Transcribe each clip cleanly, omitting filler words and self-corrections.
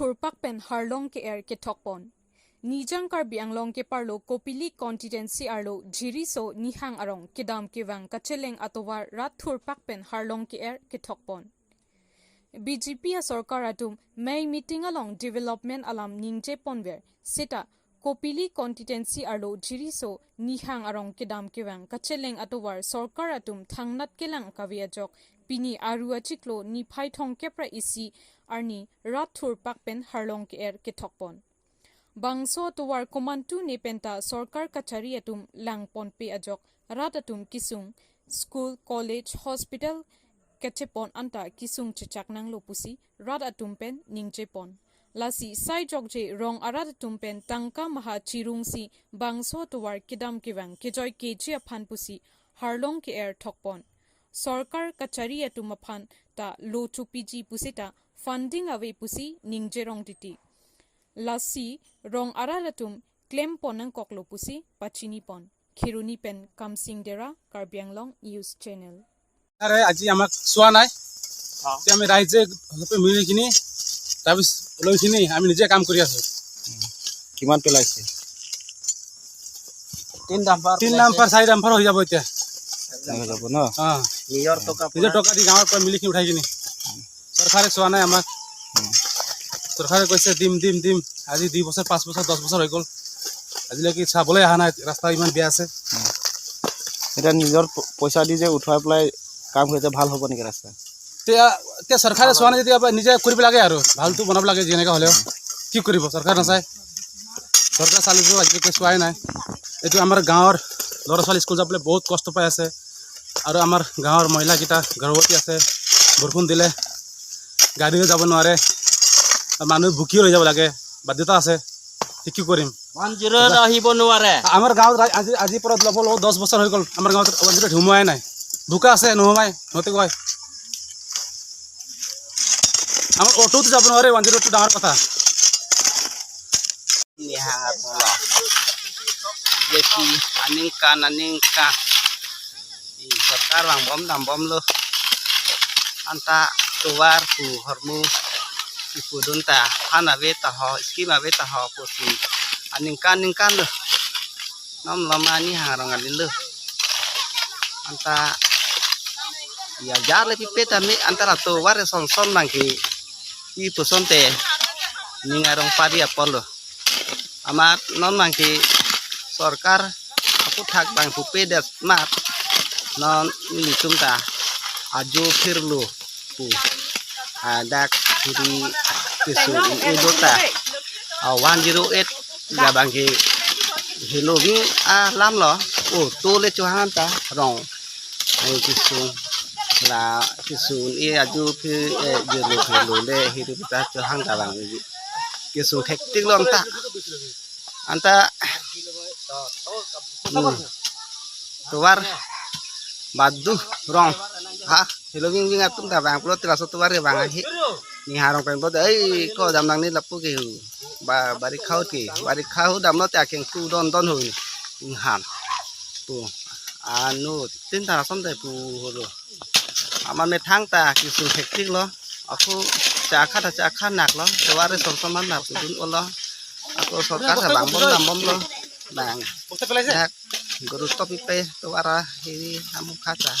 thurpak pen harlong ke er ke thokpon nijang Karbi Anglong ke parlo Kopili constituency arlo Jiriso nihang arong kidam kewang kacheleng atowar rat thurpak pen harlong ke er ke thokpon BJP a sarkar atum may meeting along development alam ningje ponver seta Kopili constituency arlo Jiriso nihang arong kidam kewang kacheleng atowar sarkar atum thangnat kelang kaviajok pini arua chiklo ni phaithong kepra isi arni rat thurpak pen harlong ke er ke thokpon bangso towar komantu ne penta sarkar kachari atum langpon pe ajok rat atum kisung school college hospital kachepon anta kisung chichak nang lopusi rat atum pen ningchepon lasi sai jok je rong arat atum pen tangka maha chirung si bangso towar kidam kiwang kejoy keji aphan pusi harlong ke er thokpon sarkar kachari atum aphan ta lo chupiji pusita funding awe pusi ningjerong titi lasi rong aralatum claim ponang koklo pusi pachini pon khiruni pen kamsing dera Karbi Anglong news channel. আৰে আজি আমাক চোৱা নাই। এতিয়া আমি ৰাইজে অলপ মিলি কিনি তাৰপিছত লৈখিনি আমি নিজে কাম কৰি আছোঁ। কিমান পেলাইছে? তিন ডাম্পাৰ। তিনি ডাম্পাৰ, চাৰি ডাম্পাৰ হৈ যাব এতিয়া। হৈ যাব ন? অঁ। নিজৰ টকা। নিজৰ টকা দি গাঁৱৰ পৰা মিলি কিনি উঠাই কিনি। চৰকাৰে চোৱা নাই আমাক। চৰকাৰে কৈছে দিম দিম দিম, আজি 2 বছৰ, 5 বছৰ, 10 বছৰ হৈ গ'ল, আজিলৈকে চাবলৈ অহা নাই। ৰাস্তা ইমান বেয়া আছে। এতিয়া নিজৰ পইচা দি যে উঠুৱাই পেলাই কাম কৰিছে, ভাল হ'ব নেকি ৰাস্তা? এতিয়া এতিয়া চৰকাৰে চোৱা নাই যেতিয়া নিজে কৰিব লাগে আৰু ভালটো বনাব লাগে যেনেকৈ হ'লেও। কি কৰিব, চৰকাৰ নাচায়। চৰকাৰ চালিতো আজিলৈকে চোৱাই নাই। এইটো আমাৰ গাঁৱৰ ল'ৰা ছোৱালী স্কুল যাবলৈ বহুত কষ্ট পাই আছে আৰু আমাৰ গাঁৱৰ মহিলাকেইটা গৰ্ভৱতী আছে। বৰষুণ দিলে গাড়ীও যাব নোৱাৰে, মানুহ ভুকিও লৈ যাব লাগে, বাধ্যতা আছে। কি কৰিম? 108 আহিব নোৱাৰে। আমাৰ গাঁৱত আজিৰ পৰা ল'ব ল'ব 10 বছৰ হৈ গ'ল, আমাৰ গাঁৱত 108 সোমোৱাই নাই। বোকা আছে, নোসোমাই। সিহঁতে কয় আমাৰ অ'টোতো যাব নোৱাৰে, 108টো ডাঙৰ কথা। Nihangat lo jeki aning kan aning ka i sarkar bang bom dam bom lo anta tuwar pu hormu ipu dun ta hana ve ta ho scheme ave ta ho posi aning kan lo nom lo ma ni hang rong alin lo anta ya jar le pipe ta mi antara tuwar son son bang ki i pu son te ningarong pari apol lo আমার non monkey সরকার আপু থাক bang pupe des mat non militum ta aju firlu pu adak hiri kisu idota 108 ya bangki hilo bing a lam lo o to le chuhan ta rong ai kisu la kisu i aju phi jelo philo le hiri ta chuhan ta bang kisu hektik long ta anta tuar badu rong ha hilo bing bing atum ta bang pulo tila tuar bang hi ni harong pen bod ei ko dam nang ni lapu ki ba bari khau ki bari khau dam no ta keng ku don don hu han pu anu tin ta son te pu holo আমার মে thang ta kisu hektik lo aku cha kha ta cha kha nak lo tuar som som man nak dun olo aku সরকার bang bom dam bom lo bang পেলাইছে। এক গুৰুত্ব পিপে তোৱাৰা হেৰি আমুক খাচা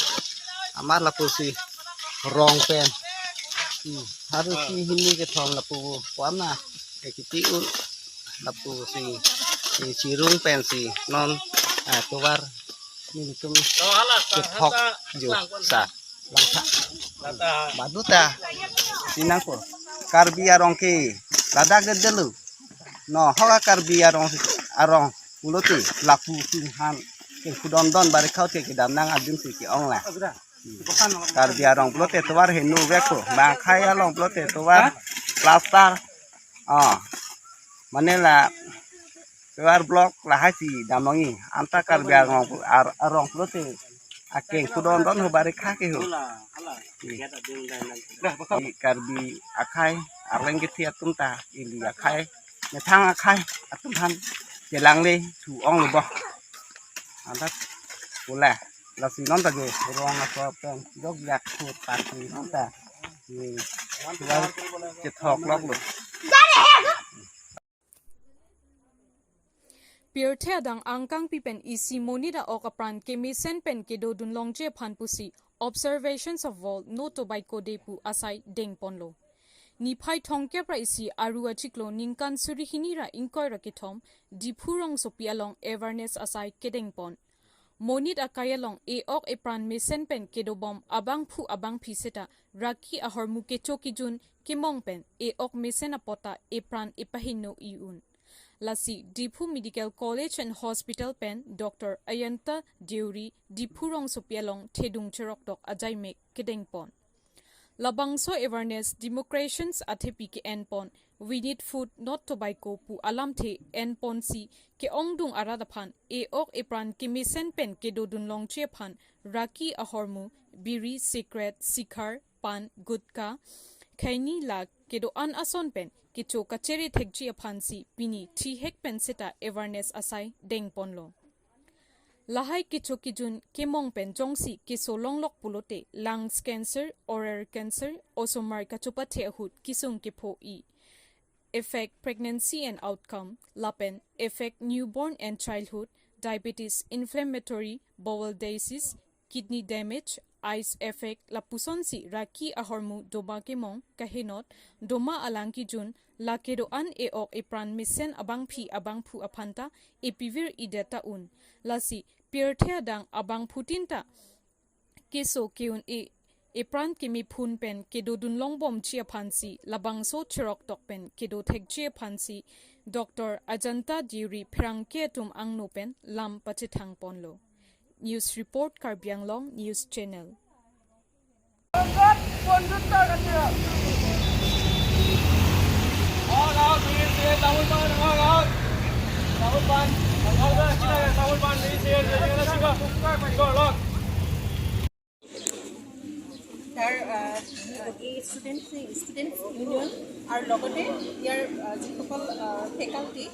আমাৰ লাপুচি ৰং PAN আৰু কি হিনি ke thong lapu kwam na ke kiti un lapu si chirung pen si non tuar ni tum ke thok ju sa langtha baduta sinang ko Karbi arong ke Ladakh de delu no hoga Karbi arong arong uloti lapu singhan ke khudon don bari khau te ke dam nang adim si ki ong la Karbi arong plote tuar henu beko ba khai along plote tuar plaster মানে la tuar block la hasi damongi anta Karbi arong ar arong plote akeng khudon don ho bari kha ke ho Karbi akhai arleng ke thi atum ta ili akhai methang akhai atum han jelang le thu ong le bo anta pula la si non ta je rong a pen jok yak thu ta si non ta ni tuar che thok lok lo. Pirthe adang angkang pi pen isi monida ok apran ke misen pen ke do dun longje phan pusi observations of World No Tobacco Day pu asai deng ponlo. Ni phai thongke pra isi aru achiklo ningkan suri hinira inkoi rakithom diphurong sopialong awareness asai kedeng pon. Monit akayalong e ok epran mesen pen kedobom abang phu abang phiseta raki ahormu ke chokijun kemong pen e ok mesen apota epran epahino iun. Lasi Diphu Medical College and Hospital pen Dr. Ayanta Deuri Diphurong sopialong thedung cherok tok ajai mek kedeng pon. Labangso awareness democrations athepi ke en pon we need food not tobacco pu alam the en pon si ke ongdung arada phan e ok epran ke misen pen ke dodun long che phan raki ahormu biri secret sikhar pan gutka khaini la ke do an ason pen ke cho kacheri thekji aphan si pini thi hek pen seta awareness asai deng pon lo. Lahai kicho kijun kemong pen jongsi ke solong lok pulote lungs cancer, oral cancer, osomar kachupa the ahut kisung ke pho i. Affect pregnancy and outcome, lapen affect newborn and childhood, diabetes, inflammatory bowel disease, kidney damage, eyes affect, lapuson si raki ahormu doma kemong kahinot, doma alangki jun, lakedo an e ok epran misen abang phi abang phu aphanta, epivir ideta un. Lasi pirthea dang abang phutinta keso keun e epran kimi phun pen kedo dun longbom chia phansi labang so chirok tok pen kedo thek chia phansi Dr. Ajanta Diri phrangke tum angno pen lam pachithang ponlo. News report Karbi Anglong News Channel. তাৰ এই student student union আৰু লগতে ইয়াৰ যিসকল faculty,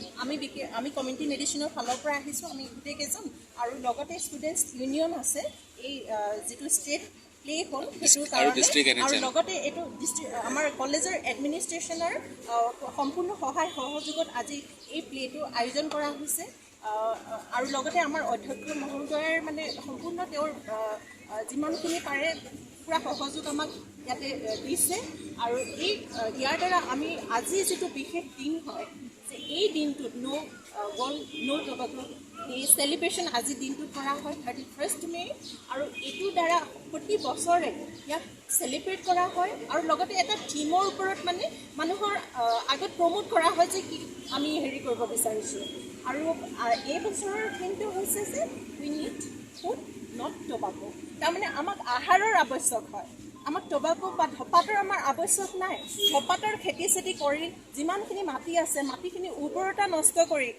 আমি community মেডিচিনৰ ফালৰ পৰা আহিছোঁ আমি গোটেইকেইজন, আৰু লগতে ষ্টুডেণ্টছ ইউনিয়ন আছে। এই যিটো ষ্টেট প্লে হ'ল সেইটোৰ কাৰণে আৰু লগতে এইটো ডিষ্ট্ৰিক্ট আমাৰ কলেজৰ এডমিনিষ্ট্ৰেশ্যনৰ সম্পূৰ্ণ সহায় সহযোগত আজি এই প্লেটো আয়োজন কৰা হৈছে। আৰু লগতে আমাৰ অধ্যক্ষ মহোদয়ৰ মানে সম্পূৰ্ণ তেওঁৰ যিমানখিনি পাৰে পূৰা সহযোগ আমাক ইয়াতে দিছে। আৰু এই ইয়াৰ দ্বাৰা আমি আজি যিটো বিশেষ দিন হয় যে এই দিনটোত ৱৰ্ল্ড ন' টবাকো এই চেলিব্ৰেশ্যন আজিৰ দিনটোত কৰা হয় 31 মে'। আৰু এইটোৰ দ্বাৰা প্ৰতি বছৰে ইয়াক চেলিব্ৰেট কৰা হয় আৰু লগতে এটা থিমৰ ওপৰত মানে মানুহৰ আগত প্ৰমোট কৰা হয় যে কি আমি হেৰি কৰিব বিচাৰিছোঁ। আৰু এই বছৰৰ থিমটো হৈছে যে we need food not tobacco. তাৰমানে আমাক আহাৰৰ আৱশ্যক হয়, আমাক টবাকো বা ধপাতৰ আমাৰ আৱশ্যক নাই। ধপাতৰ খেতি চেতি কৰি যিমানখিনি মাটি আছে মাটিখিনি উৰ্বৰতা নষ্ট কৰি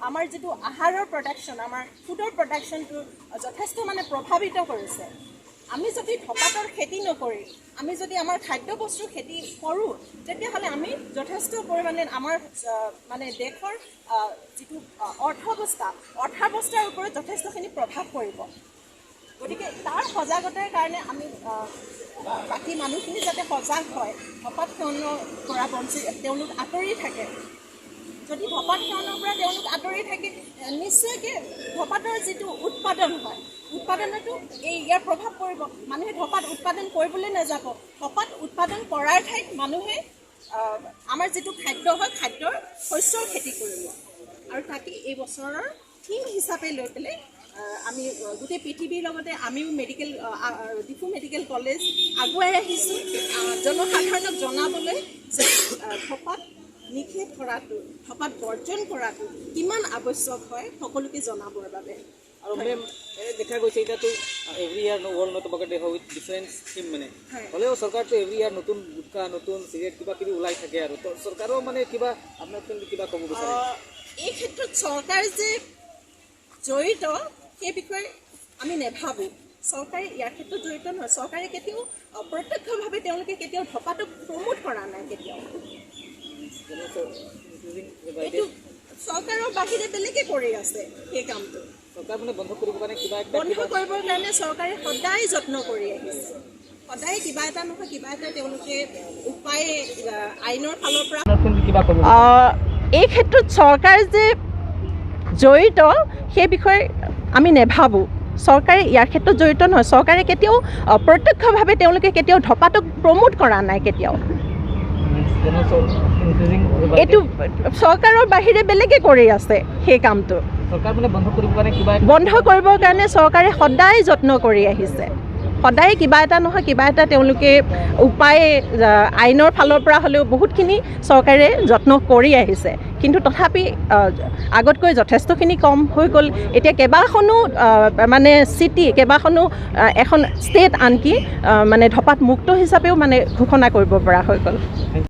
আমাৰ যিটো আহাৰৰ প্ৰডাকশ্যন, আমাৰ ফুডৰ প্ৰডাকশ্যনটো যথেষ্ট মানে প্ৰভাৱিত কৰিছে। আমি যদি ধপাতৰ খেতি নকৰি আমি যদি আমাৰ খাদ্যবস্তুৰ খেতি কৰোঁ তেতিয়াহ'লে আমি যথেষ্ট পৰিমাণে আমাৰ মানে দেশৰ যিটো অৰ্থাৱস্থাৰ ওপৰত যথেষ্টখিনি প্ৰভাৱ পৰিব। গতিকে তাৰ সজাগতাৰ কাৰণে আমি বাকী মানুহখিনি যাতে সজাগ হয়, ধপাত সেৱনৰ পৰা বঞ্চিত তেওঁলোক আঁতৰি থাকে। যদি ধপাত সেৱনৰ পৰা তেওঁলোক আঁতৰি থাকে নিশ্চয়কৈ ধপাতৰ যিটো উৎপাদন হয় উৎপাদনতো এই ইয়াৰ প্ৰভাৱ পৰিব। মানুহে ধপাত উৎপাদন কৰিবলৈ নাযাব। ধপাত উৎপাদন কৰাৰ ঠাইত মানুহে আমাৰ যিটো খাদ্য হয় খাদ্যৰ শস্যৰ খেতি কৰিব। আৰু তাকে এই বছৰৰ থিম হিচাপে লৈ পেলাই আমি গোটেই পৃথিৱীৰ লগতে আমিও মেডিকেল ডিফু মেডিকেল কলেজ আগুৱাই আহিছোঁ জনসাধাৰণক জনাবলৈ যে ধপাত নিষেধ কৰাটো, ধপাত বৰ্জন কৰাটো কিমান আৱশ্যক হয় সকলোকে জনাবৰ বাবে। আৰু মেম দেখা গৈছে এতিয়াতো every year World No Tobacco Day with different theme, মানে হ'লেও চৰকাৰটো এভৰি ইয়াৰ নতুন গুটখা, নতুন চিগাৰেট কিবা কিবি ওলাই থাকে। আৰু তো চৰকাৰেও মানে কিবা আপোনাৰ কিবা ক'ব বিচাৰে? এই ক্ষেত্ৰত চৰকাৰ যে জড়িত সেই বিষয়ে আমি নাভাবোঁ। চৰকাৰে ইয়াৰ ক্ষেত্ৰত জড়িত নহয়। চৰকাৰে কেতিয়াও প্ৰত্যক্ষভাৱে তেওঁলোকে কেতিয়াও ধপাতক প্ৰমোট কৰা নাই কেতিয়াও। এইটো চৰকাৰৰ বাহিৰে বেলেগে কৰি আছে সেই কামটো। চৰকাৰ মানে বন্ধ কৰিবৰ কাৰণে কিবা একটা বন্ধ কৰিবৰ কাৰণে চৰকাৰে সদায় যত্ন কৰি আহিছে। সদায় কিবা এটা নহয় কিবা এটা তেওঁলোকে উপায় আইনৰ ফালৰ পৰা কিবা ক'ব এই ক্ষেত্ৰত চৰকাৰ যে জড়িত সেই বিষয়ে আমি নেভাবোঁ। চৰকাৰে ইয়াৰ ক্ষেত্ৰত জড়িত নহয়। চৰকাৰে কেতিয়াও প্ৰত্যক্ষভাৱে তেওঁলোকে কেতিয়াও ধপাতক প্ৰমোট কৰা নাই কেতিয়াও। ইনক্ৰিজিং। এইটো চৰকাৰৰ বাহিৰে বেলেগে কৰি আছে সেই কামটো। চৰকাৰ মানে বন্ধ কৰিব কাৰণে কিবা বন্ধ কৰিবৰ কাৰণে চৰকাৰে সদায় যত্ন কৰি আহিছে। সদায় কিবা এটা নহয় কিবা এটা তেওঁলোকে উপায়, আইনৰ ফালৰ পৰা হ'লেও বহুতখিনি চৰকাৰে যত্ন কৰি আহিছে। কিন্তু তথাপি আগতকৈ যথেষ্টখিনি কম হৈ গ'ল। এতিয়া কেইবাখনো মানে চিটি, কেইবাখনো এখন ষ্টেট আনকি মানে ধপাত মুক্ত হিচাপেও মানে ঘোষণা কৰিব পৰা হৈ গ'ল।